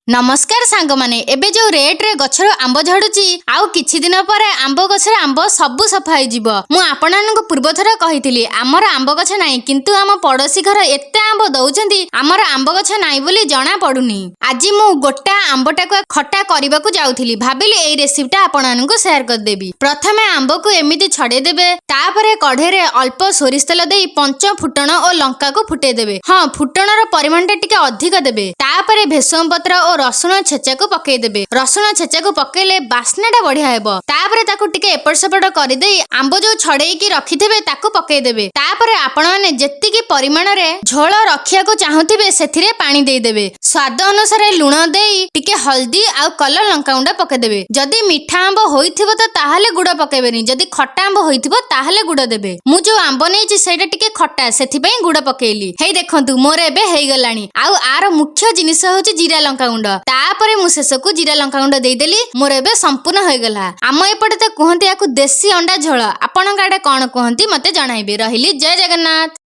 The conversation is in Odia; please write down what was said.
ନମସ୍କାର ସାଙ୍ଗମାନେ। ଏବେ ଯୋଉ ରେଟରେ ଗଛରୁ ଆମ୍ବ ଝଡୁଛି, ଆଉ କିଛି ଦିନ ପରେ ଆମ୍ବ ଗଛରେ ଆମ୍ବ ସବୁ ସଫା ହେଇଯିବ। ମୁଁ ଆପଣମାନଙ୍କୁ ପୂର୍ବଥର କହିଥିଲି, ଆମର ଆମ୍ବ ଗଛ ନାହିଁ, କିନ୍ତୁ ଆମ ପଡୋଶୀ ଘର ଏତେ ଆମ୍ବ ଦଉଛନ୍ତି, ଆମର ଆମ୍ବ ଗଛ ନାହିଁ ବୋଲି ଜଣା ପଡୁନି। ଆଜି ମୁଁ ଗୋଟା ଆମ୍ବଟାକୁ ଖଟା କରିବାକୁ ଯାଉଥିଲି। ଭାବିଲି ଏଇ ରେସିପିଟା ଆପଣମାନଙ୍କୁ ସେୟାର କରିଦେବି। ପ୍ରଥମେ ଆମ୍ବକୁ ଏମିତି ଛଡେଇ ଦେବେ। ତାପରେ କଢେଇରେ ଅଳ୍ପ ସୋରିଷ ତେଲ ଦେଇ ପଞ୍ଚ ଫୁଟଣ ଓ ଲଙ୍କାକୁ ଫୁଟେଇ ଦେବେ। ହଁ, ଫୁଟଣର ପରିମାଣଟା ଟିକେ ଅଧିକ ଦେବେ। ତାପରେ ଭେସୁଙ୍ଗା ପତ୍ର ଓ ରସୁଣ ଛେଚାକୁ ପକେଇଦେବେ। ରସୁଣ ଛେଚାକୁ ପକେଇଲେ ବାସ୍ନାଟା ବଢିଆ ହେବ। ତାପରେ ତାକୁ ଟିକେ ଏପଟ ସେପଟ କରିଦେଇ ଆମ୍ବ ଯୋଉ ଛଡେଇକି ରଖିଥିବେ, ତାକୁ ପକେଇଦେବେ। ତାପରେ ଆପଣମାନେ ଯେତିକି ପରିମାଣରେ ଝୋଳ ରଖିବାକୁ ଚାହୁଁଥିବେ, ସେଥିରେ ପାଣି ଦେଇଦେବେ। ସ୍ୱାଦ ଅନୁସାରେ ଲୁଣ ଦେଇ ଟିକେ ହଳଦୀ ଆଉ କଲର ଲଙ୍କାଗୁଣ୍ଡ ପକେଇଦେବେ। ଯଦି ମିଠା ଆମ୍ବ ହୋଇଥିବ ତ ତାହେଲେ ଗୁଡ ପକେଇବେନି। ଯଦି ଖଟା ଆମ୍ବ ହୋଇଥିବ, ତାହେଲେ ଗୁଡ ଦେବେ। ମୁଁ ଯୋଉ ଆମ୍ବ ନେଇଛି, ସେଇଟା ଟିକେ ଖଟା, ସେଥିପାଇଁ ଗୁଡ ପକେଇଲି। ହେଇ ଦେଖନ୍ତୁ, ମୋର ଏବେ ହେଇଗଲାଣି। ଆଉ ଆର ମୁଖ୍ୟ ଜିନିଷ ହଉଛି ଜିରା ଲଙ୍କାଗୁଣ୍ଡ। ତାପରେ ମୁଁ ଶେଷକୁ ଜିରା ଲଙ୍କାଗୁଣ୍ଡ ଦେଇଦେଲି। ମୋର ଏବେ ସମ୍ପୂର୍ଣ୍ଣ ହେଇଗଲା। ଆମ ଏପଟେ ତ କୁହନ୍ତି ୟାକୁ ଦେଶୀ ଅଣ୍ଡା ଝୋଳ। ଆପଣଙ୍କ ଆଡେ କଣ କୁହନ୍ତି, ମତେ ଜଣାଇବେ। ରହିଲି, ଜୟ ଜଗନ୍ନାଥ।